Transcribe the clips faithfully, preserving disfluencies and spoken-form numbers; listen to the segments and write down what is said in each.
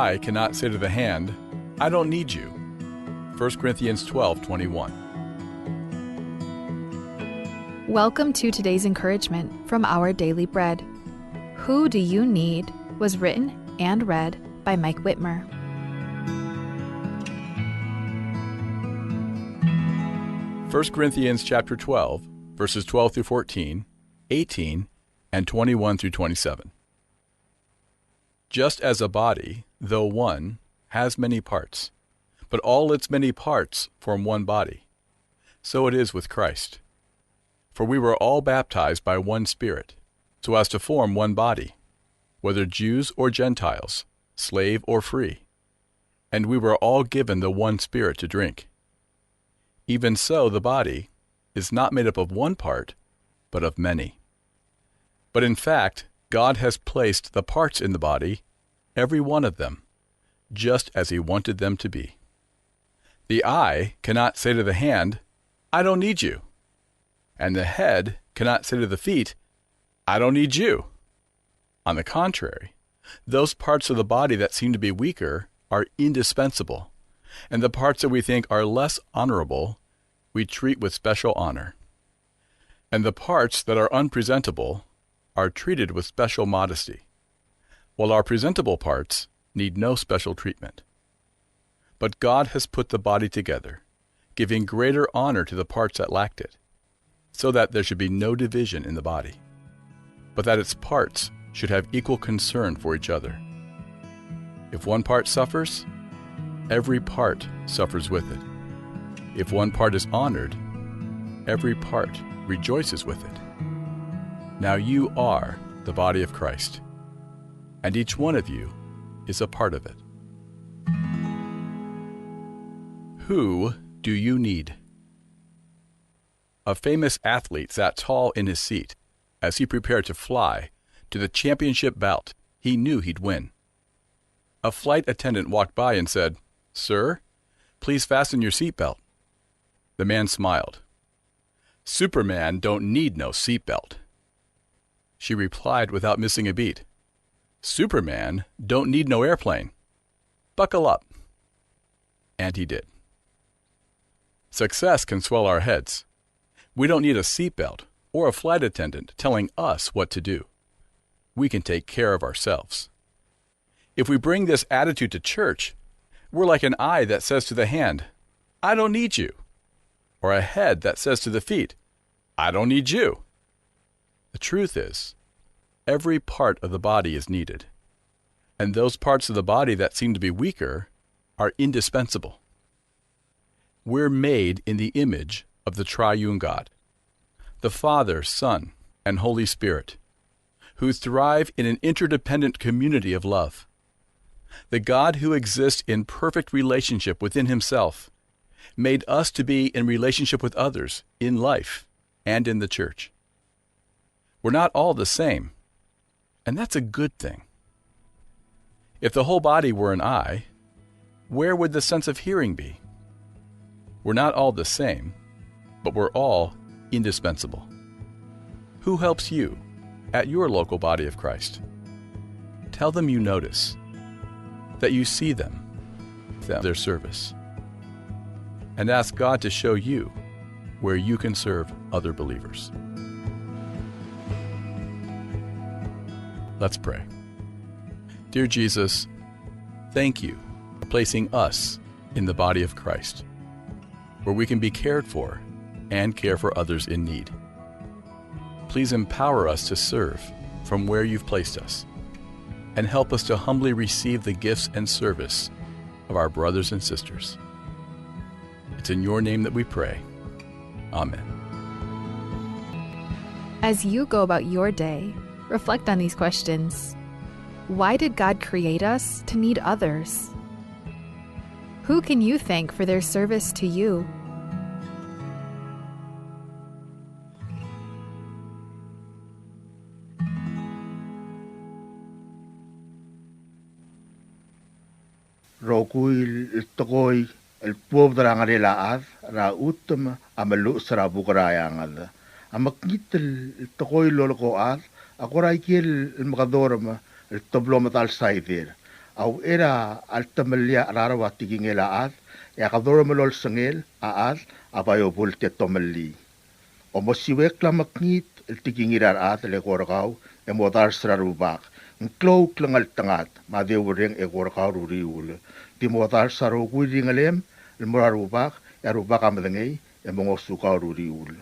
eye cannot say to the hand, "I don't need you." First Corinthians twelve twenty-one. Welcome to today's encouragement from Our Daily Bread. Who Do You Need? Was written and read by Mike Whitmer. First Corinthians chapter twelve, verses twelve through fourteen, eighteen, and twenty-one through twenty-seven. Just as a body, though one, has many parts, but all its many parts form one body, so it is with Christ. For we were all baptized by one Spirit, so as to form one body, whether Jews or Gentiles, slave or free, and we were all given the one Spirit to drink. Even so, the body is not made up of one part, but of many. But in fact, God has placed the parts in the body, every one of them, just as he wanted them to be. The eye cannot say to the hand, "I don't need you." And the head cannot say to the feet, "I don't need you." On the contrary, those parts of the body that seem to be weaker are indispensable, and the parts that we think are less honorable we treat with special honor. And the parts that are unpresentable are treated with special modesty, while our presentable parts need no special treatment. But God has put the body together, giving greater honor to the parts that lacked it, so that there should be no division in the body, but that its parts should have equal concern for each other. If one part suffers, every part suffers with it. If one part is honored, every part rejoices with it. Now you are the body of Christ, and each one of you is a part of it. Who do you need? A famous athlete sat tall in his seat as he prepared to fly to the championship bout he knew he'd win. A flight attendant walked by and said, "Sir, please fasten your seatbelt." The man smiled. "Superman don't need no seatbelt." She replied without missing a beat, "Superman don't need no airplane. Buckle up." And he did. Success can swell our heads. We don't need a seatbelt or a flight attendant telling us what to do. We can take care of ourselves. If we bring this attitude to church, we're like an eye that says to the hand, "I don't need you," or a head that says to the feet, "I don't need you." The truth is, every part of the body is needed, and those parts of the body that seem to be weaker are indispensable. We're made in the image of the triune God, the Father, Son, and Holy Spirit, who thrive in an interdependent community of love. The God who exists in perfect relationship within himself made us to be in relationship with others in life and in the church. We're not all the same, and that's a good thing. If the whole body were an eye, where would the sense of hearing be? We're not all the same, but we're all indispensable. Who helps you at your local body of Christ? Tell them you notice, that you see them, them, their service, and ask God to show you where you can serve other believers. Let's pray. Dear Jesus, thank you for placing us in the body of Christ, where we can be cared for and care for others in need. Please empower us to serve from where you've placed us, and help us to humbly receive the gifts and service of our brothers and sisters. It's in your name that we pray. Amen. As you go about your day, reflect on these questions. Why did God create us to need others? Who can you thank for their service to you? Rokui el tekoi el tuobed er a ngerel a chad er a chutem a meluches er a buk er a eanged. A mekngit el tekoi el lolekoi a chad a kora ikel mekedorm el teblo medal saider. A uchei er a letemellii a cheraro a tekingel a chad, e a kedorem el olsengel a chad a bai obult e tomellii. Omosiuekl a mekngit el tekingir a rechad el eko er kau e modars er a Rubak. Ng klou a klengeltengat me a deurreng eko er kau er a uriul. Di modars a rokui el ringelem el mo er a Rubak, e a Rubak a medengei e mo ngosukau er a uriul.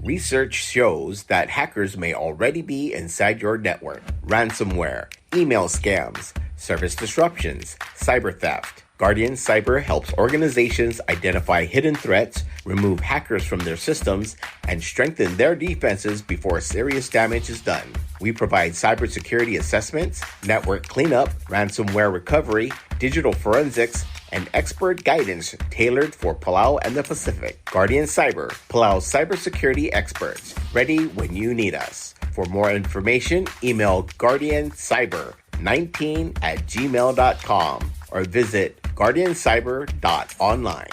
Research shows that hackers may already be inside your network. Ransomware, email scams, service disruptions, cyber theft. Guardian Cyber helps organizations identify hidden threats, remove hackers from their systems, and strengthen their defenses before serious damage is done. We provide cybersecurity assessments, network cleanup, ransomware recovery, digital forensics, and expert guidance tailored for Palau and the Pacific. Guardian Cyber, Palau's cybersecurity experts, ready when you need us. For more information, email guardian cyber nineteen at gmail dot com or visit guardian cyber dot online.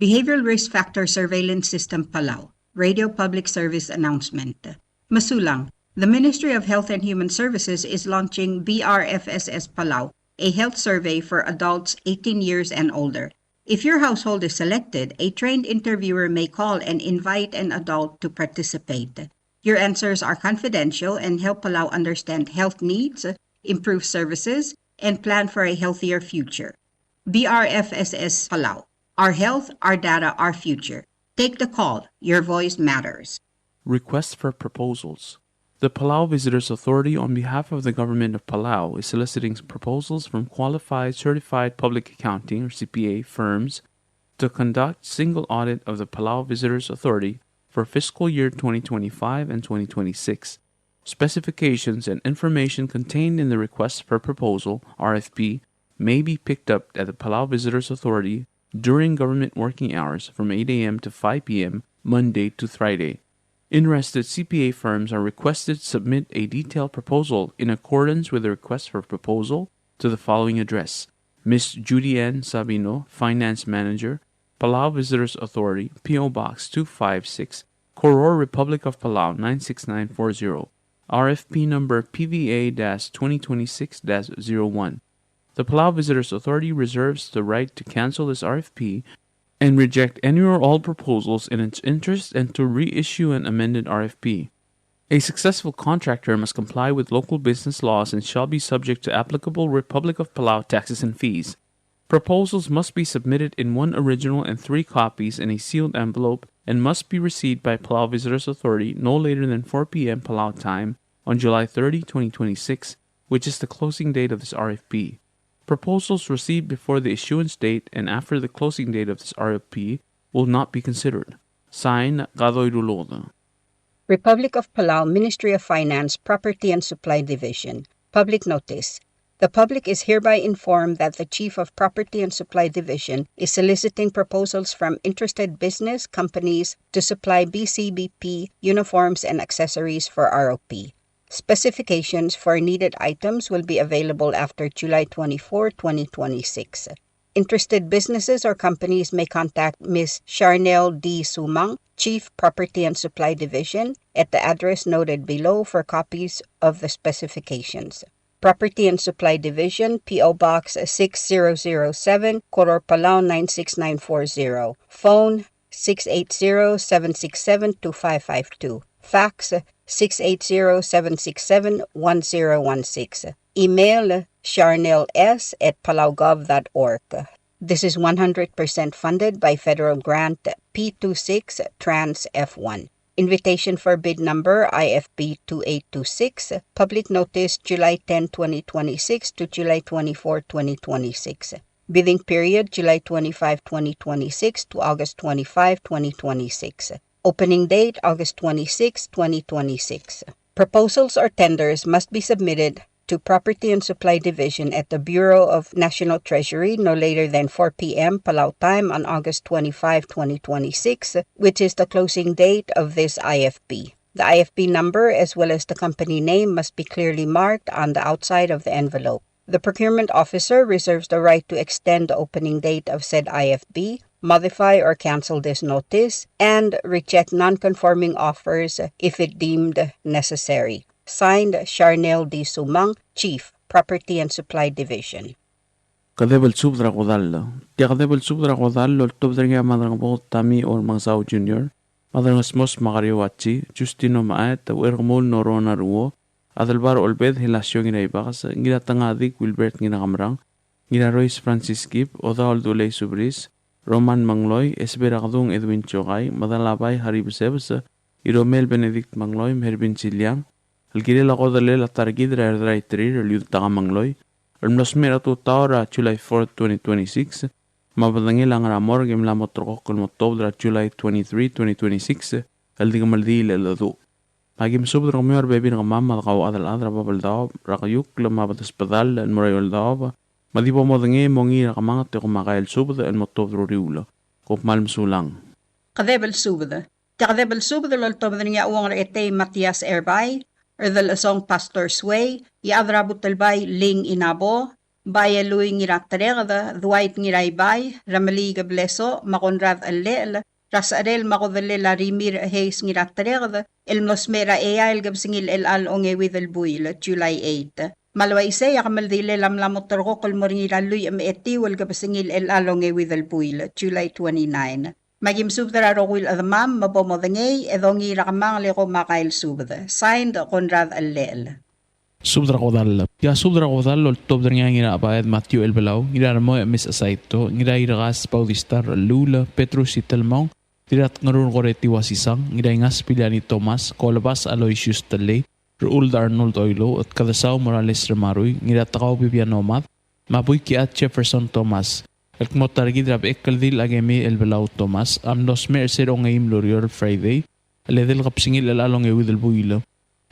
Behavioral Risk Factor Surveillance System Palau, Radio Public Service Announcement. Mesulang, the Ministry of Health and Human Services is launching B R F S S Palau, a health survey for adults eighteen years and older. If your household is selected, a trained interviewer may call and invite an adult to participate. Your answers are confidential and help Palau understand health needs, improve services, and plan for a healthier future. B R F S S Palau. Our health, our data, our future. Take the call. Your voice matters. Request for proposals. The Palau Visitors Authority, on behalf of the Government of Palau, is soliciting proposals from qualified certified public accounting, or C P A, firms to conduct single audit of the Palau Visitors Authority for fiscal year twenty twenty-five and twenty twenty-six. Specifications and information contained in the request for proposal, R F P, may be picked up at the Palau Visitors Authority during government working hours from eight a.m. to five p.m., Monday to Friday. Interested C P A firms are requested to submit a detailed proposal in accordance with the request for proposal to the following address: Miss Judy Ann Sabino, Finance Manager, Palau Visitors Authority, P O Box two five six, Koror, Republic of Palau nine six nine four zero, R F P number P V A dash twenty twenty-six dash zero one. The Palau Visitors Authority reserves the right to cancel this R F P and reject any or all proposals in its interest and to reissue an amended R F P. A successful contractor must comply with local business laws and shall be subject to applicable Republic of Palau taxes and fees. Proposals must be submitted in one original and three copies in a sealed envelope and must be received by Palau Visitors Authority no later than four p.m. Palau time on July thirty, twenty twenty-six, which is the closing date of this R F P. Proposals received before the issuance date and after the closing date of this R F P will not be considered. Signed, Kadoi Dulod. Republic of Palau, Ministry of Finance, Property and Supply Division. Public notice. The public is hereby informed that the Chief of Property and Supply Division is soliciting proposals from interested business companies to supply B C B P uniforms and accessories for R O P. Specifications for needed items will be available after July twenty-four, twenty twenty-six. Interested businesses or companies may contact Miss Charnel D. Sumang, Chief, Property and Supply Division, at the address noted below for copies of the specifications. Property and Supply Division, P O Box six zero zero seven, Koror, Palau nine six nine four zero. Phone six eight zero, seven six seven, two five five two. Fax six eight zero, seven six seven, one zero one six. Email charnels at palaugov dot org. This is one hundred percent funded by federal grant P two six Trans F one. Invitation for bid number I F B two eight two six. Public notice July ten, twenty twenty-six to July twenty-four, twenty twenty-six. Bidding period July twenty-five, twenty twenty-six to August twenty-five, twenty twenty-six. Opening date August twenty-six, twenty twenty-six. Proposals or tenders must be submitted to Property and Supply Division at the Bureau of National Treasury no later than four p.m. Palau time on August twenty-five, twenty twenty-six, which is the closing date of this I F B. The I F B number as well as the company name must be clearly marked on the outside of the envelope. The procurement officer reserves the right to extend the opening date of said I F B, modify or cancel this notice, and reject non-conforming offers if it deemed necessary. Signed, Charnel D. Sumang, Chief, Property and Supply Division. Kedeb el subed er a kodall. Tia kedeb el subed er a kodall el oltobed er ngii a Madrangebuked Tommy Ormangsau Junior, Madrangesmos Makario Achi, Justino Maet, Uerkemul Noro Naruo, Adelbar Olbed Hilasio Ngiraibakes, Ngiratengadik Wilbert Ngirakemerang, Ngirarois Francis Kip, Odaol Dulei Subris, Roman Mengloi, Esberakedung Edwin Chokai, Madalabai Harry Besebes, Iromel Benedict Mengloi, me a Hervin Siliang, el kirel a kodellel a ta er kid er a Erdraiterir el Iudtaka Mengloi, el mlo smecher er a tutau er a July fourth, twenty twenty-six, me a bedengel a ngar er a morgue e mla mo ulterekokl el mo tuobed er a July twenty-three, twenty twenty-six, el di kemeldiil el cheldecheduch. Me aki mesubed er kemiu a rebebil er kemam me a dekauchad el chad er a Babeldaob, er a Keiukl me a Bedesbedall el mo er a Eouldaob, me a di bo modengei e mongiil er a kemanget e kom a kael subed el mo tuobed er a uriul. Kom kmal mesulang. Kedeb el subed. Tia kedeb el subed el oltobed er ngii a Uong er a Etei Matias Erbai, Erdelchesong Pastor Suei, Iechad er a Butelbai Ling Inabo, Bai Elui Ngiratereked, Dwight Ngiraibai, Remeliik Blesoch, me a Konrad Chelechel, er a secherel me a kodellel a Rimirch Hayes Ngiratereked, el mlo smecher er a eai el kebesengil chelecha el ongeuid el buil, July eight. Me a le uaisei e a kemeldilel a mla mo ulterekokl el mo er ngii er a lluich me a etiu el kebesengil chelecha el ongeuid el buil, July twenty-nine. Me aki mesubed er a rokui el chedemam me bo modengei e dongiil er a kemanget e kom a kael subed. Signed, Konrad Chelechel. Subed er a kodall. Tia subed er a kodall el oltobed er ngii a Ngirachebaed Matthew Elbelau, Ngiraremoech Miss Asaito, Ngirairekas Bautista Rechelluul, Petrus Itelmong, Dirratngerur Koreti Wasisang, Ngiraingas Piliani Thomas, Kolebas Aloysius Tellei, Rechuld Arnold Oilouch, Kedesau Morales Remarui, Ngiratekau Bibiano Mad, me a Buikichad Jefferson Thomas, el kmo ta er kid er a Bechekeldil Akemi Elbelau Thomas a mlo smecher er se er a ongeim el ureor el Friday el edei el kebesengil chelecha el ongeuid el buil.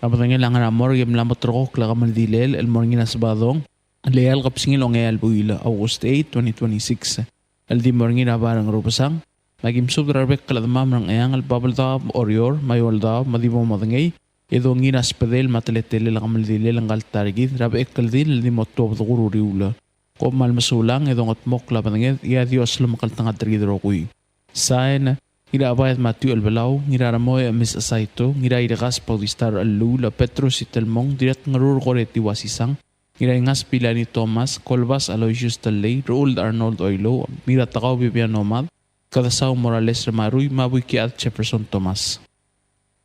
A bedengel a ngar er a morgue e mla mo ulterekokl a kemeldilel el mo er ngii er a Sebadong el eai el kebesengil ongeai el buil, August eight, twenty twenty-six, el di mo er ngii er a bai er a Ngerubesang. Me aki mesubed er a rebek el chedemam er a Ngcheangel, Babeldaob, Oreor me a Eouldaob me di bo modengei e dongiil er a sbedel me a teletelel a kemeldilel ngka el ta er kid er a Bechekeldil el di mo tuobed er a uriul. Kom kmal mesulang e dongetmokl a bedenged, e a Dios lomekngeltengat er kid el rokui. Sain, Ngirachebaed Matthew Elbelau, Ngiraremoech Miss Asaito, Ngirairekas Bautista Rechelluul, Petrus Itelmong, Dirratngerur Koreti Wasisang, Ngiraingas Piliani Thomas, Kolebas Aloysius Tellei, Rechuld Arnold Oilouch, Ngiratekau Bibiano Mad, Kedesau Morales Remarui, me a Buikichad Jefferson Thomas.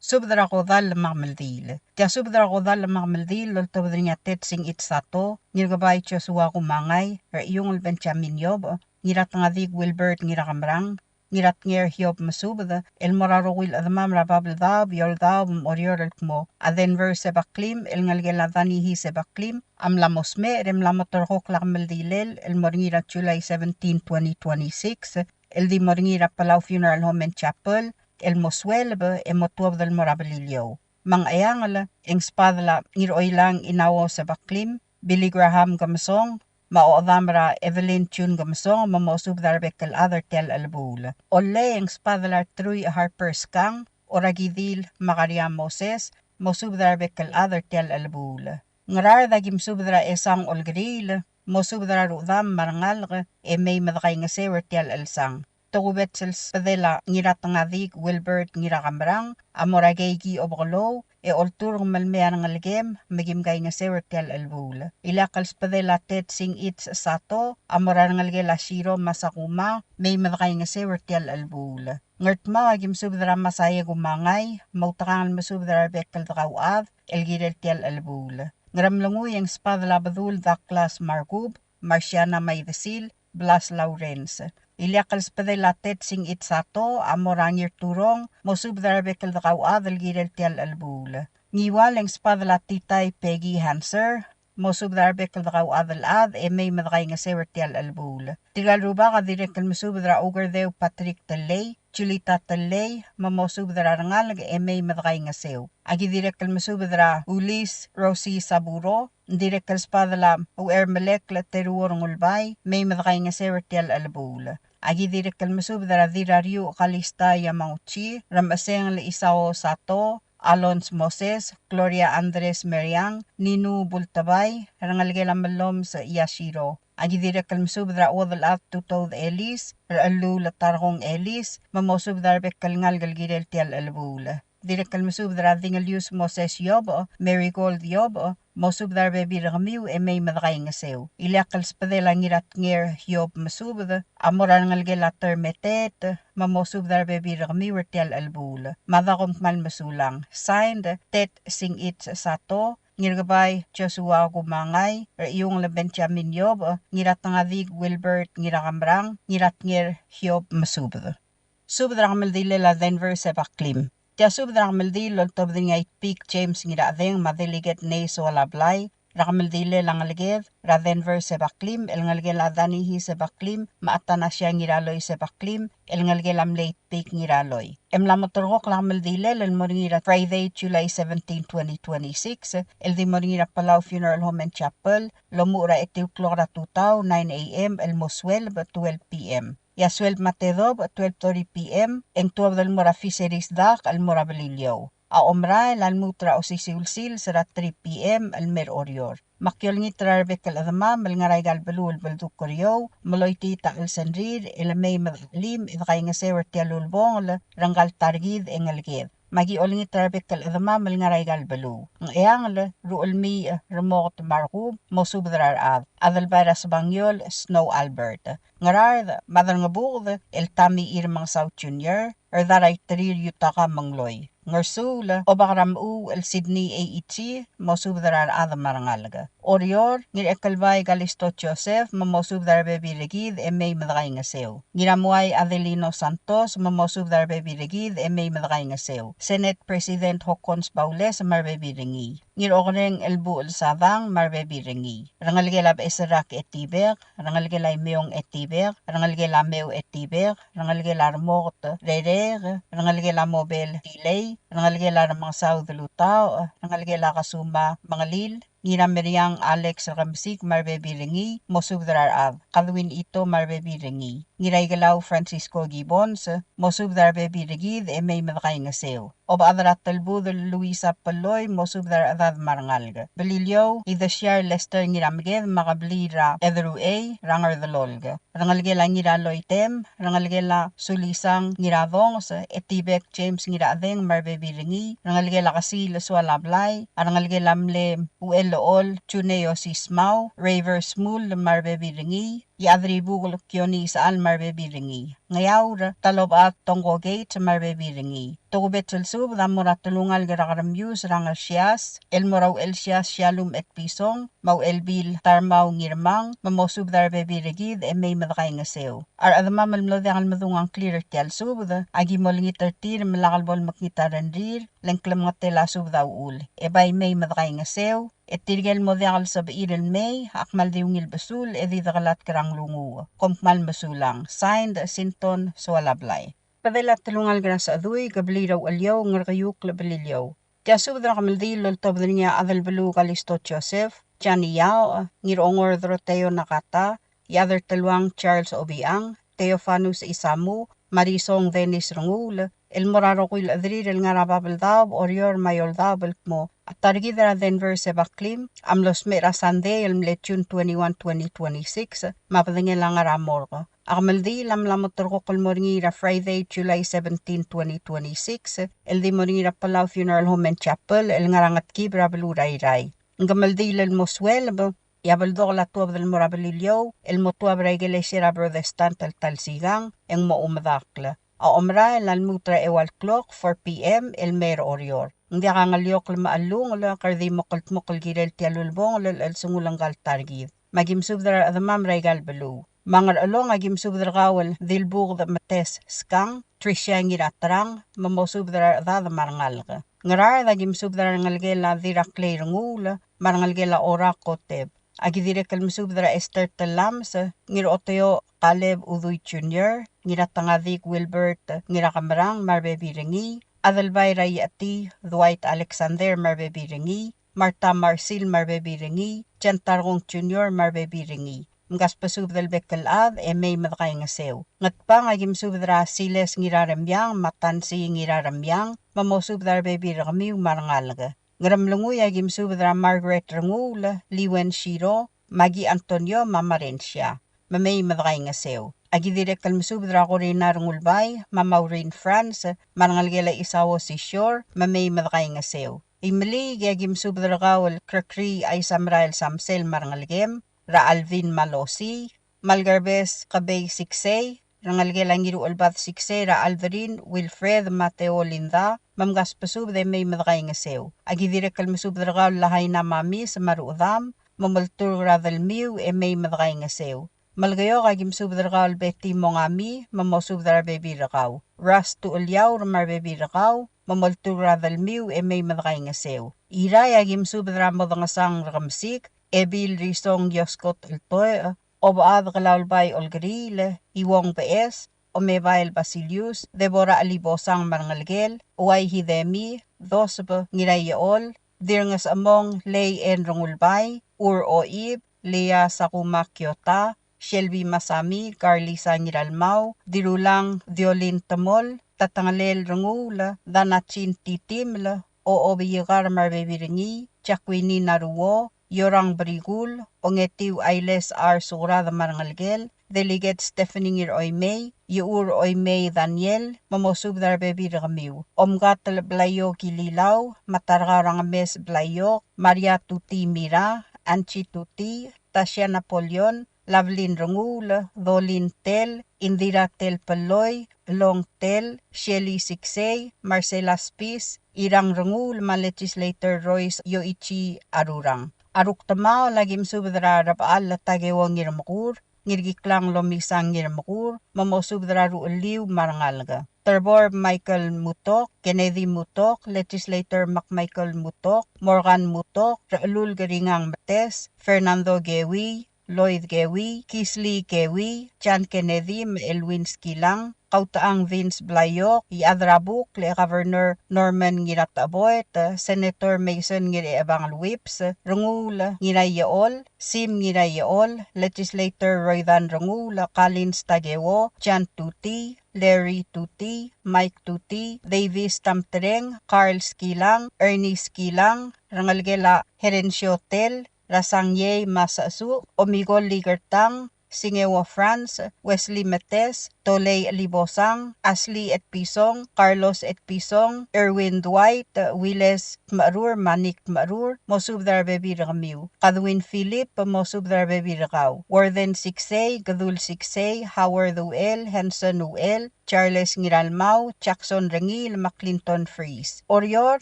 Subed er a kodall me a kemeldiil. Tia subed er a kodall me a kemeldiil el oltobed er ngii a Ted Singich Sato, Ngirkebai Joshua Kumangai, Rechiungl Benjamin Iob, Ngiratengadik Wilbert Ngirakemerang, Ngiratnger Hiob Mesubed, el mo er a rokui el chedemam er a Babeldaob, Eouldaob, me a Oreor el kmo a Denver Sebaklim, el ngelekel a Danihi Sebaklim, a mla mo smecher e mla mo ulterekokl a kemeldilel el mo er ngii er a July seventeen, twenty twenty-six, el di mo er ngii er a Palau Funeral Home and Chapel, el mo sueleb e mo tuobed el mo er a Beliliou. Me a Ngcheangel, e ng sbadel a Ngiroilang Inao Sebaklim, Billy Graham Kemesong, me a ochedam er a Evelyn June Kemesong, me mosubed er a rebek el chad er tia el chelebuul. Ollei, e ng sbadel a Rteruich Harper Skang, Orakidil Makaria Moses, mosubed er a rebek el chad er tia el chelebuul. Ngaraard, aki mesubed er a Esang Olkeriil, mosubed er a rudam me a rengalek, e mei me dekaingeseu er tia el chelsang. Tokubets el sbedel a Ngiratengadik Wilbert Ngirakemerang a mo er a Keiki Obekelou, e olturk me le mei a rengelekem me kim kaingeseu er tia el chelebuul. Ileakl el sbedel a Ted Singich Sato a mo er a rengelekel a Shiro Masakuma, mei me dekaingeseu er tia el chelebuul. Ngardmau, aki mesubed er a Masae Kumangai, me outekangel el mesubed er a rebek el dekauchad el kirel tia el chelebuul. Ngeremlengui, e ng sbadel a Bedul Douglas Markub, Marciana Maidesil, Blas Lawrence. Ileakl el sbedel a Ted Singich Sato a mo er a Ngirturong, mosubed er a rebek el dekauchad el kirel tia el chelebuul. Ngiwal, e ng sbadel a Titai Peggy Hanser, mosubed er a rebek el dekauchad el chad e mei me dekaingeseu er tia el chelebuul. Tirka el rubak a dirrek el mesubed er a Ukerdeu Patrick Tellei, Julita Tellei, me mosubed er a rengalek e mei me dekaingeseu. Aki dirrek el mesubed er a Ulis Rosie Saburo, ng dirrek el sbadel a Uchermelekl Teruo Rengulbai, mei me dekaingeseu er tia el chelebuul. Aki dirrek el mesubed er a Dirrariuch Kalista Yamauchi, Remesengel Isao Sato, Alons Moses, Gloria Andres Meriang, Ninu Bultebai, rengelekel a Melloms Yashiro. Aki dirrek el mesubed er a Uodelchad Tutoud Elis, Rechelluul Tarkong Elis, me mosubed er a rebek el ngalek el kirel tia el chelebuul. Dirrek el mesubed er a Dingelius Moses Iobech, Marigold Iobech, mosubed er a rebebil er kemiu e mei me dekaingeseu. Ileakl el subedel a Ngiratnger Iob Mesubed, a mo er a rengelekel a Termeteet, me mosubed er a rebebil er kemiu er tia el chelebuul. Mada kom kmal mesulang. Signed, Tet Singich Sato, Ngirkebai Joshua Kumangai, Rechiungel Benjamin Iobech, Ngiratengadik Wilbert Ngirakemerang, Ngiratnger Iob Mesubed. Subed er a kemeldilel a Denver Sebaklim. Tia subed er a kemeldiil el oltobed er ngii a Itpik James Ngirachedeng me a Delegate Nei Soalablai, er a kemeldilel a ngeleked er a Denver Sebaklim, el ngelekel a Danihi Sebaklim, me a Athanasia Ngiraloi Sebaklim, el ngelekel a mle Itpik Ngiraloi. E mla mo terrekokl a kemeldilel el mo er ngii er a Friday, July seventeen, twenty twenty-six, el di mo er ngii er a Palau Funeral Home and Chapel, el omuchel er a etiu el klok er a tutau, nine A M, el mo sueleb, twelve P M. E a sueleb me a tedobech, twelve thirty P M, e ng tuobed el mo er a Fisheries Dock el mo er a Beliliou. A omerael a lmuut er a osisiu el sils er a three P M el mei er a Oreor. Me aki olengit er a rebek el chedemam el ngar er aika el beluu el beldukl er eou, me loitii a chelsengrir, e le mei me dechelim e dekaingeseu er tia el ulebongel er ngka el ta er kid e ngeleked. Me aki olengit er a rebek el chedemam el ngar er aika el beluu. Ngcheangel, Ruchelmiich Remoket me a Rekub, mosubed er a rechad. Adelbai er a Sebangiol, Snow Albert. Ngaraard, me a Derngebuked, el Tommy Irmengsau Junior, Rdaraiterir Yutaka Mengloi. Ngersuul, Obak er a Mechuu, el Sydney Eichi, mosubed er a rechad me a rengalek. Oreor, Ngirachekelbai Kalisto Joseph, me mosubed er a rebebil er kid e mei me dekaingeseu. Ngiramuai Adelino Santos, me mosubed er a rebebil er kid e mei me dekaingeseu. Senate President Hokkons Baules me a rebebil er ngii. Ngirokereng Elbuchel Sadang me a rebebil er ngii. Rengelekel a Becheserrak Etibek, rengelekel a Imeong Etibek, rengelekel a Meu Etibek, rengelekel a Remoket Rerek, rengelekel a Mobel Tilei, rengelekel a Remengesau Delutaoch, rengelekel a Kasuma Mengelil, Ngirameriang Alex Rekemesik me a rebebil er ngii, mosubed er a rechad. Kadwin Ito me a rebebil er ngii. Ngiraikelau Francisco Gibbons, mosubed er a rebebil er kid e mei me dekaingeseu. Obechad er a Telbudel Luisa Peloi, mosubed er a rechedad me a rengalek. Beliliou, Idesiar Lester Ngirameked me a kebliil er a Ederuchei er a Ngerdelolk. Rengelekel a Ngiraloitem, rengelekel a Sulisang Ngiradonges, Etibek James Ngirachedeng me a rebebil er ngii, rengelekel a Kesiil Soalablai, a rengelekel a mle Uchelechol Juneo Sismau, Raver Smul me a rebebil er ngii, Iechadribukel Kione Isechal me a rebebil er ngii. Ngeaur, Talobechad Tongko Gates me a rebebil er ngii. Tokubets el subed a mo er a telungalek er a Keremius er a Ngersias, el mo er a Uchelsias Shallum Etpison, me a Uchelbil Tarmau Ngirmang, me mosubed er a rebebil er kid e mei me dekaingeseu. A rechedemam el mlo diak el medung a ngklir er tia el subed, a ki mo olengit er tir me lak el bo lemekngit a rengrir, le ng klemengetel a subed a uchul. E bai mei me dekaingeseu, e tirke el mo diak el sebechir el mei, a kmal di ungil besul, e di dekelatk er a nglunguuch. Kom kmal mesulang. Signed, Sinton Soalablai. Bedel a telungalek er a Sechedui, kebliil er a Ucheliou, Ngerkeiukl, Beliliou. Tia subed er a kemeldiil el oltobed er ngii a Adelbeluu Kalisto Joseph, Jani Yaoch, Ngirongor Doroteo Nakata, Iechad er Teluang Charles Obichang, Theofanus Isamu, me a Risong Dennis Renguul, el mo er a rokui el chederir el ngar er a Babeldaob, Oreor me a Eouldaob el kmo a ta er kid er a Denver Sebaklim a mlo smecher er a Sandei el mle June twenty-one, twenty twenty-six, me a bedengel a ngar er a morgue. A kemeldiil a mla mo terrekokl el mo er ngii er a Friday, July seventeen, twenty twenty-six, el di mo er ngii er a Palau Funeral Home and Chapel el ngar er a Ngetkib er a beluu er a Irrai. Ng kemeldiil el mo sueleb, e a beldokel a tuobed el mo er a Beliliou, el mo tuab er a ikelesia er a Protestant el ta el sikang, e ng mo omedakl. A omerael a lmuut er a eua el klok, four P M, el mei er a Oreor. Ng diak a ngeliokl me a chelungel, kede di mo kldmokl el kirel tia el ulebongel el chelsengul ngka el ta er kid. Me a ki mesubed er a rechedemam er aika el beluu. Me a Ngerchelong a ki mesubed er kau el Dilbuked Metes Skang, Tricia Ngiraterang, me mosubed er a rechedad me a rengalek. Ngaraard a ki mesubed er a rengelekel a Diraklei Renguul, me a rengelekel a Ora Koteb. A ki dirrek el mesubed er a Esther Telames, Ngiroteo Caleb Udui Junior, Ngiratengadik Wilbert Ngirakemerang me a rebebil er ngii, Adelbai er a Iecheti Dwight Alexander me a rebebil er ngii, Martha Marsil me a rebebil er ngii, Jan Tarkong Junior me a rebebil er ngii. mkasbesubed el bek el chad e mei me dekaingeseu. Ngatpang, aki mesubed er a Siles Ngiraremiang me a Tansi Ngiraremiang, me mosubed er a rebebil er kemiu me a rengalek. Ngeremlengui, aki mesubed er a Margaret Renguul, Liwen Shiro, Maggie Antonio me a Marensia, me mei me dekaingeseu. Aki dirrek el mesubed er a Corina Rengulbai me a Maureen France me a rengelekel a Isao Sisior, me mei me dekaingeseu. Imeliik, aki mesubed er kau el Krekrii Aisamerael Samsel me a rengelekem, er a Alvin me a Losii, me a Lkerbes Kebei Siksei, rengelekel a Ngiruchelbad Siksei, er a Aldrin, Wilfred, Mateo, Linda, me mkasbesubed e mei me dekaingeseu. Aki dirrek el mesubed er kau el Lahaina Mamis me a ruchedam, me molturk er a delmiu e mei me dekaingeseu. Melekeok, aki mesubed er kau el Betty Mongami, me mosubed er a rebebil er kau. Ras Tucheliaur me a rebebil er kau, me molturk er a delmiu e mei me dekaingeseu. Irrai, aki mesubed er a Modengesang Rekemesik, Ebil Risong Yoskot Eltoech, Obechad Kelaulbai Olkeriil, Iuong Beches, Omebael Basilius, Deborah Chelibosang me a rengelekel, Uai Hidemi, Doseb Ngiraiechol, Dirngesechemong Lei En Rengulbai, Ur Oib, Lea Sakuma Kiota, Shelby Masami, Carlisa Ngiralmau, Dirulang Diolin Temol, Tatengelel Renguul, Danachin Titiml, Ochob Iekar me a rebebil er ngii, Jacquini Naruo, Iorang Berikul, Ongetiu Ailes R. Sukrad me a rengelekel, Delegate Stephanie Ngiroimei, Iechur Oimei Daniel, me mosubed er a rebebil er kemiu. Omkatel Blaiok Ililau, me a Tarkau er a Ngemes Blaiok, Maria Tuti Mira, Anchi Tuti, Tasia Napoleon, Lavelin Renguul, Dolin Tell, Indira Tell Pelloi, Long Tell, Shelly Siksei, Marcela Spis, Irang Renguul, me a Legislator Royce Yoichi Arurang. A rukdemaol, aki mesubed er a Rebechall Takeo Ngirmekur, Ngirkiklang Lomisang Ngirmekur, me mosubed er a ruchelliu me a rengalek. Terbor Michael Mutok, Kennedy Mutok, Legislator McMichael Mutok, Morgan Mutok, Rechelul Keringang Metes, Fernando Kewi, Lloyd Kewi, Kisley Kewi, John Kennedy, me a Elwin Skilang, Kautechang Vince Blaiok, Iechad er a Buk, le Governor Norman Ngiratecheboet, Senator Mason Ngirchechebangel Whipps, Renguul Ngiraiechol, Sim Ngiraiechol, Legislator Roydan Renguul, Collins Takeo, John Tuti, Larry Tuti, Mike Tuti, Davis Tamtreng, Carl Skilang, Ernie Skilang, rengelekel a Herencio Tell, Rasang Yei me a Sechesuch, Omigol Likertang, Singeo Franz, Wesley Metes, Tolei Libosang, Ashley Etpison, Carlos Etpison, Erwin Dwight, Wiles Tmecherur, me a Nick Tmecherur, mosubed er a rebebil er kemiu. Kadwin Philip, mosubed er a rebebil er kau. Warden Siksei, Kedul Siksei, Howard Uchel, Hanson Uchel, Charles Ngiralmau, Jackson Rengiil, me a Clinton Freeze. Oreor,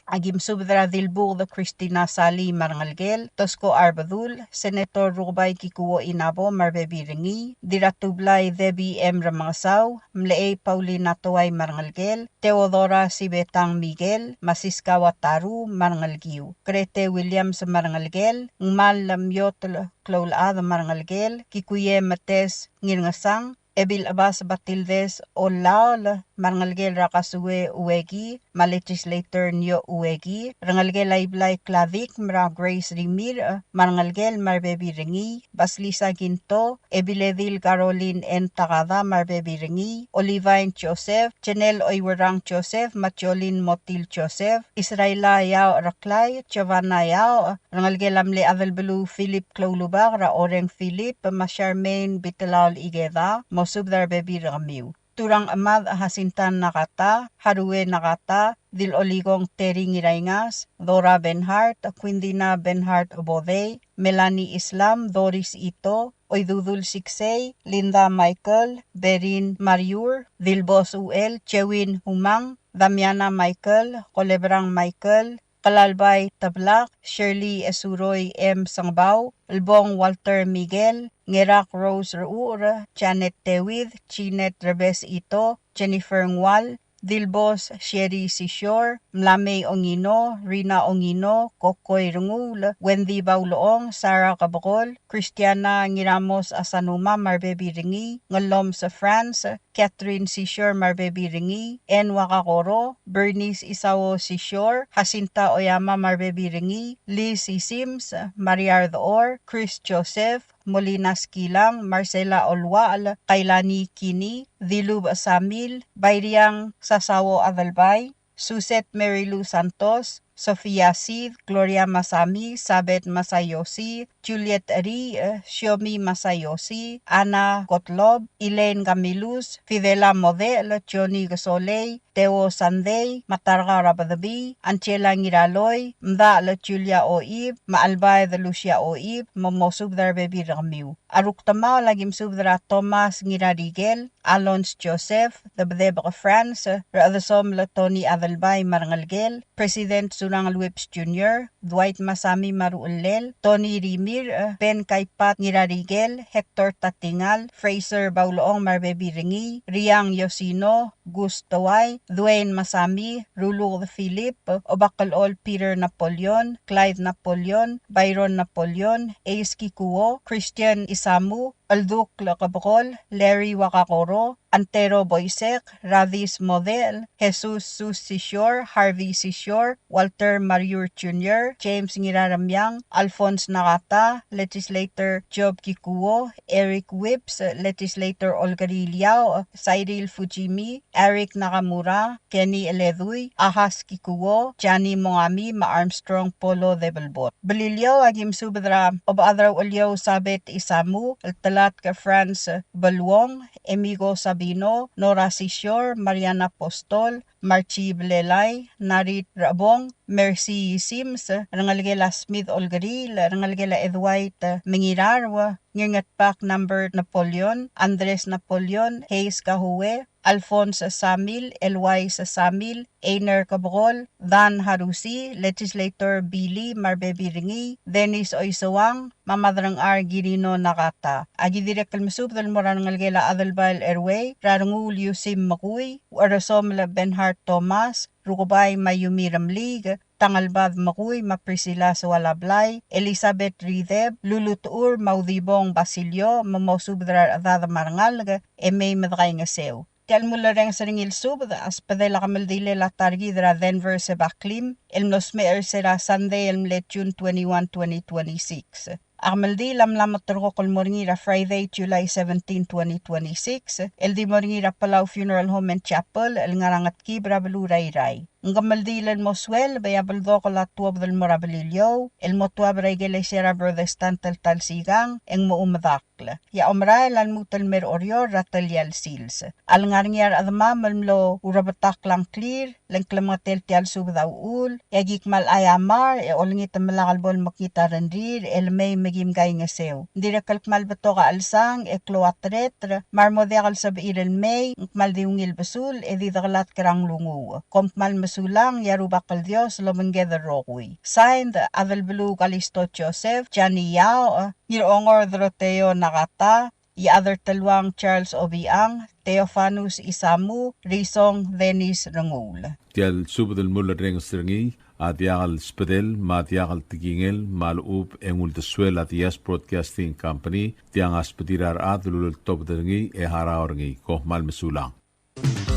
aki mesubed er a Dilbuked Christina Salii me a rengelekel, Tosko Arbedul, Senator Rukebai Kikuo Inabo me a rebebil er ngii, Diratublai Debbie M. Remengesau, Mlechei Paulina Toai me a rengelekel, Theodora Sibetang Miguel, me a Siska Wataru me a rengelekiu, Grete Williams me a rengelekel, Ngmal Miotl Kloulechad me a rengelekel, Kikuie Metes Ngirngesang, Ebil Chebas Batildes Ollaol, me a rengelekel er a Kasue Ueki, me a Legislator Nio Ueki, rengelekel a Iblai Kladik, me a Grace Rimirch, me a rengelekel me a rebebil er ngii, Basilisa Kinto, Ebiledil Caroline N. Takada me a rebebil er ngii, Olivine Joseph, Jenel Oiwerang Joseph, me a Jolin Motil Joseph, Israela Yao Reklai, Giovanna Yao, rengelekel a mle Adelbeluu Philip Kloulubak, er a Oreng Philip, me a Charmaine Bitelaol Ikeda, mosubed er a rebebil er kemiu. Turang Chemad Jacinta Nakata, Harue Nakata, Dil Olikong Terry Ngiraingas, Dora Benhart, Quindina Benhart Bodei, Melanie Islam, Doris Ito, Oidudul Siksei, Linda Michael, Berin Mariur, Dilbos Uchel, Chewin Humang, Damiana Michael, Kolebrang Michael, Kelalbai Teblak, Shirley Esuroi M. Sengebau, Elbong Walter Miguel, Ngerak Rose Rechucher, Janet Tewid, Jeanette Rebes Ito, Jennifer Ngual, Dilbos Sherry Sisior, Mlamei Ongino, Rina Ongino, Kokoi Renguul, Wendy Baulechong, Sarah Kebekol, Christiana Ngiramos Asanuma me a rebebil er ngii, Ngelloms France, Catherine Sisior me a rebebil er ngii, Anne Wakakoro, Bernice Isao Sisior, Jacinta Oyama me a rebebil er ngii, Liz Isims, Maria Ardechor, Chris Joseph, Molina Skilang, Marcela Oluachel, Kailani Kini, Dilubech Samil, Bairiang Sasao Adelbai, Suset Mary Lou Santos, Sofia Sid, Gloria Masami, Sabet Masayoshi, Juliet Eriich, Shiomi Masayoshi, Anna Gottlob, Elaine Camillus, Fidela Modechel, Johnny Kesolei, Theo Sandei, Matarga Rabedebii, Angela Ngiraloi, Mdachel Julia Oib, me a Albaed Lucia Oib, me mosubed er a rebebil er kemiu. A rukdemaol a ki mesubed er a Thomas Ngirarikel, Alons Joseph, Debedebek France, Rechedesomel Tony Adelbai me a rengelekel, President Surangel Whipps Junior, Dwight Masami me a ruchellel, Tony Rimirch, Ben Kaipat Ngirarikel, Hector Tatingal, Fraser Baulechong me a rebebil er ngii, Riang Yosino, Gus Towai, Dwayne Masami, Ruluked Philip, Obakelchol Peter Napoleon, Clyde Napoleon, Byron Napoleon, Ace Kikuo, Christian Isamu, Eldukl Kebekol, Larry Wakakoro, Antero Boisek, Radis Model, Jesus Sus Sisior, Harvey Sisior, Walter Mariur Junior, James Ngiraremiang, Alphonse Nagata, Legislator Job Kikuo, Eric Whipps, Legislator Olkeriil Yao, Cyril Fujimi, Eric Nakamura, Kenny Eledui, Ahas Kikuo, Jani Mongami, me a Armstrong Polo Debelbot. Beliliou a ki mesubed er a Obechad er a Ucheliou Sabet Isamu, el Telatk France Beluong, Emigo Sabino, Nora Sisior, Mariana Apostol, Marchi Belelai, Narit Rebong, Mercy Sims, rengelekel a Smith Olkeriil, rengelekel a Edwait Mengirarua, Ngirngetbak Number Napoleon, Andres Napoleon, Hayes Kahue, Alphonse Samil, Elwais Samil, Einer Kebekol, Dan Harusi, Legislator Billy me a rebebil er ngii, Dennis Oiseuang, me a Maderengchar Kirino Nagata. A ki dirrek el mesubed el mo er a rengelekel a Adelbai el Erwei, er a Renguul Yusim Mekui, Ucheresomel Benhard Thomas, Rukebai Mayumi Remeliik, Tangelbad Mekui me a Priscilla Soalablai, Elizabeth Rideb, Lulu Techur me a Udibong Basilio, me mosubed er a rechedad me a rengalek, e mei me dekaingeseu. Tia el mulerrenges er ngii el subed a sbedel a kemeldilel a ta er kid er a Denver Sebaklim, el mlo smecher er se er a Sunday el mle June twenty-one, twenty twenty-six. A kemeldiil a mla meterkokl el mo er ngii er a Friday, July seventeen, twenty twenty-six, el di mo er ngii er a Palau Funeral Home and Chapel, el ngar er a Ngetkib er a beluu er a Irrai. Ng kemeldiil el mo sueleb e a beldokl a tuobed el mo er a Beliliou, el mo tuab er a ikelesia er a Protestant el ta el sikang, e ng mo medakl. E a omerael a lmuut el mei er a Oreor er a telial sils. A lengar er ngii a rechedemam el mlo urebetakl a ngklir, le ng klemengetel tia el subed a uchul, e aki kmal aiamar, e olengit me lak el bo lemekngit a rengrir, el mei me kim kaingeseu. Ng dirrek el kmal betok a chelsang, e klou a tereter, me a re mo diak el sebechir el mei, ng kmal di ungil besul, e di dekelatk er a nglunguuch. Kom kmal mesulang, e a Rubak el Dios lobengked el rokui. Signed, Adelbeluu Kalisto Joseph, Jani Yaoch, Ngirongor Doroteo Nagata, Iechad er Teluang Charles Obichang, Theofanus Isamu, Risong Dennis Renguul. Tia el subed el mulerrenges er ngii a diak el sbedel me a diak el tekingel me a lechub e ng uldesuel a Diaz Broadcasting Company, tiang a sbedir a rechad el uleltobed er ngii e harau er ngii. Kom kmal mesulang.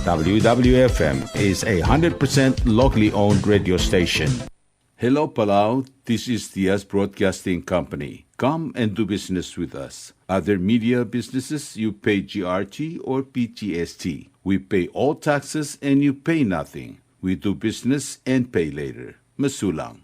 W W F M is a hundred percent locally owned radio station. Hello, Palau. This is Diaz Broadcasting Company. Come and do business with us. Other media businesses, you pay G R T or P G S T. We pay all taxes and you pay nothing. We do business and pay later. Mesulang.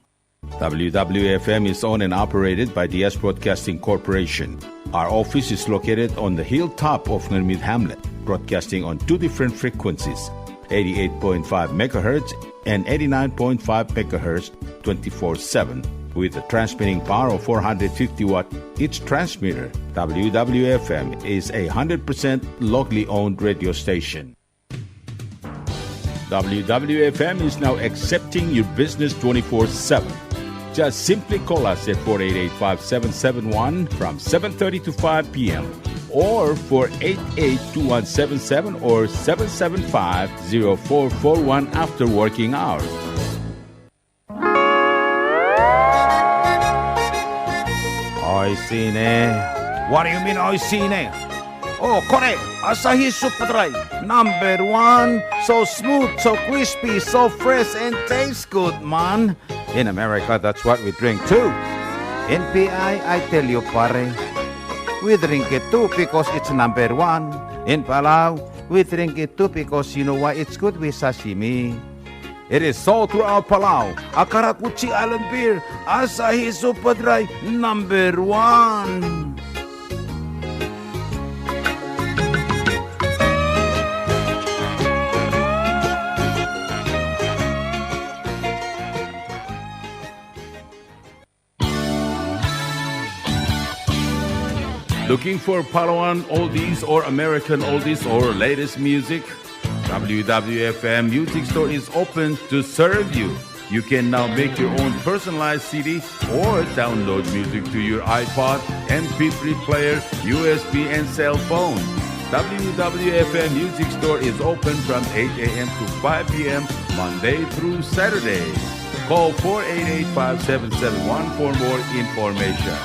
W W F M is owned and operated by Diaz Broadcasting Corporation. Our office is located on the hilltop of Ngermid Hamlet, broadcasting on two different frequencies, eighty-eight point five megahertz and eighty-nine point five megahertz, twenty-four seven, with a transmitting power of four hundred fifty watt each transmitter. W W F M is a hundred percent locally owned radio station. W W F M is now accepting your business twenty-four seven. Just simply call us at four eight eight, five seven seven one from seven thirty to five p.m., or four eight eight, two one seven seven or seven seven five, zero four four one after working hours. Oishii ne. What do you mean, oishii ne? Oh, kore, Asahi Super Dry, number one. So smooth, so crispy, so fresh, and tastes good, man. In America, that's what we drink too. In P I, I tell you, pare, We drink it too because it's number one. In Palau, we drink it too because you know why, it's good with sashimi. It is sold throughout Palau. A karakuchi island beer, Asahi Super Dry, number one. Looking for Palauan oldies or American oldies or latest music? W W F M Music Store is open to serve you. You can now make your own personalized C D or download music to your iPod, M P three player, U S B, and cell phone. W W F M Music Store is open from eight a.m. to five p.m., Monday through Saturday. Call four eight eight, five seven seven one for more information.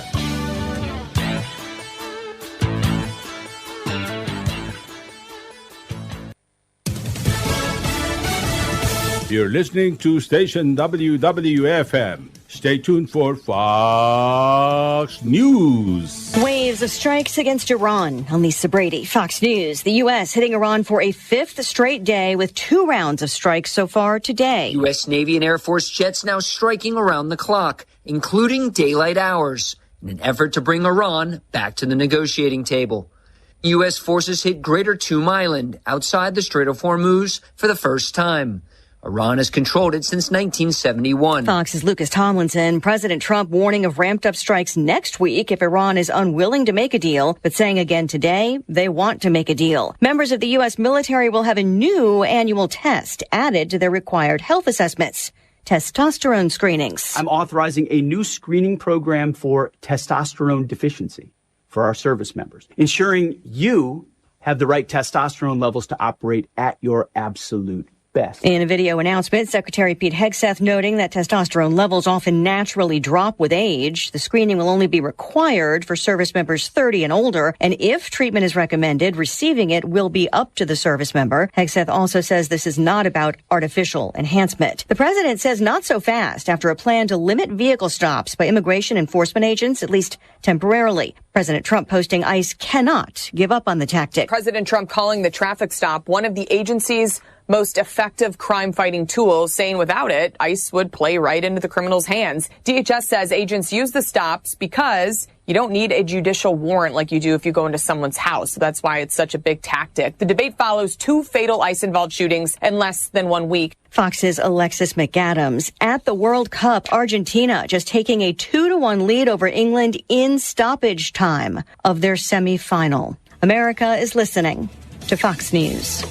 You're listening to station W W F M. Stay tuned for Fox News. Waves of strikes against Iran. I'm Lisa Brady, Fox News. The U S hitting Iran for a fifth straight day with two rounds of strikes so far today. U S Navy and Air Force jets now striking around the clock, including daylight hours, in an effort to bring Iran back to the negotiating table. U S forces hit Greater Tomb Island outside the Strait of Hormuz for the first time. Iran has controlled it since nineteen seventy-one. Fox's Lucas Tomlinson. President Trump warning of ramped up strikes next week if Iran is unwilling to make a deal, but saying again today they want to make a deal. Members of the U S military will have a new annual test added to their required health assessments, testosterone screenings. I'm authorizing a new screening program for testosterone deficiency for our service members, ensuring you have the right testosterone levels to operate at your absolute best. In a video announcement, Secretary Pete Hegseth noting that testosterone levels often naturally drop with age. The screening will only be required for service members thirty and older, and if treatment is recommended, receiving it will be up to the service member. Hegseth also says this is not about artificial enhancement. The president says not so fast after a plan to limit vehicle stops by immigration enforcement agents, at least temporarily. President Trump posting ICE cannot give up on the tactic. President Trump calling the traffic stop one of the agency's most effective crime-fighting tools, saying without it, ICE would play right into the criminals' hands. D H S says agents use the stops because you don't need a judicial warrant like you do if you go into someone's house. So that's why it's such a big tactic. The debate follows two fatal ICE-involved shootings in less than one week. Fox's Alexis McAdams. At the World Cup, Argentina just taking a two to one lead over England in stoppage time of their semifinal. America is listening to Fox News.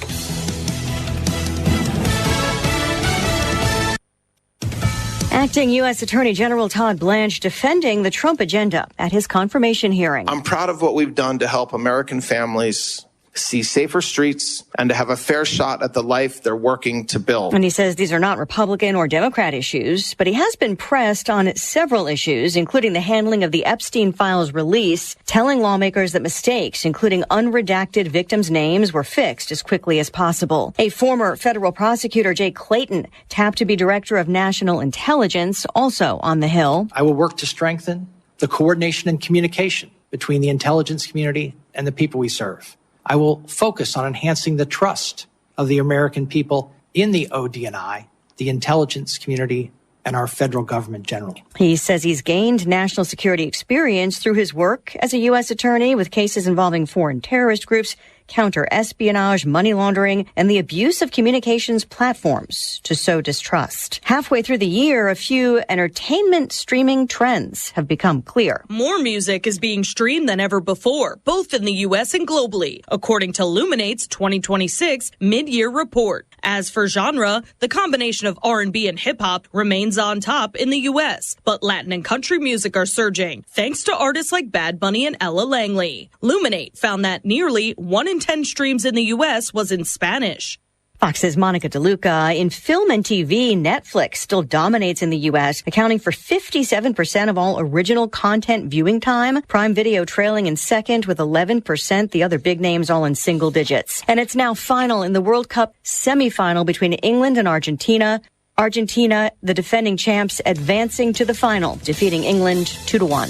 Acting U S Attorney General Todd Blanche defending the Trump agenda at his confirmation hearing. I'm proud of what we've done to help American families see safer streets and to have a fair shot at the life they're working to build. And he says these are not Republican or Democrat issues, but he has been pressed on several issues, including the handling of the Epstein files release, telling lawmakers that mistakes, including unredacted victims' names, were fixed as quickly as possible. A former federal prosecutor, Jay Clayton, tapped to be director of national intelligence, also on the Hill. I will work to strengthen the coordination and communication between the intelligence community and the people we serve. I will focus on enhancing the trust of the American people in the O D N I, the intelligence community, and our federal government generally. He says he's gained national security experience through his work as a U S attorney with cases involving foreign terrorist groups, counter-espionage, money laundering, and the abuse of communications platforms to sow distrust. Halfway through the year, a few entertainment streaming trends have become clear. More music is being streamed than ever before, both in the U S and globally, according to Luminate's twenty twenty-six mid-year report. As for genre, the combination of R and B and hip hop remains on top in the U S, but Latin and country music are surging, thanks to artists like Bad Bunny and Ella Langley. Luminate found that nearly one in ten streams in the U S was in Spanish. Fox's Monica DeLuca. In film and T V, Netflix still dominates in the U S, accounting for fifty-seven percent of all original content viewing time. Prime Video trailing in second with eleven percent, the other big names all in single digits. And it's now final in the World Cup semifinal between England and Argentina. Argentina, the defending champs, advancing to the final, defeating England two to one.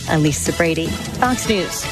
I'm Lisa Brady, Fox News.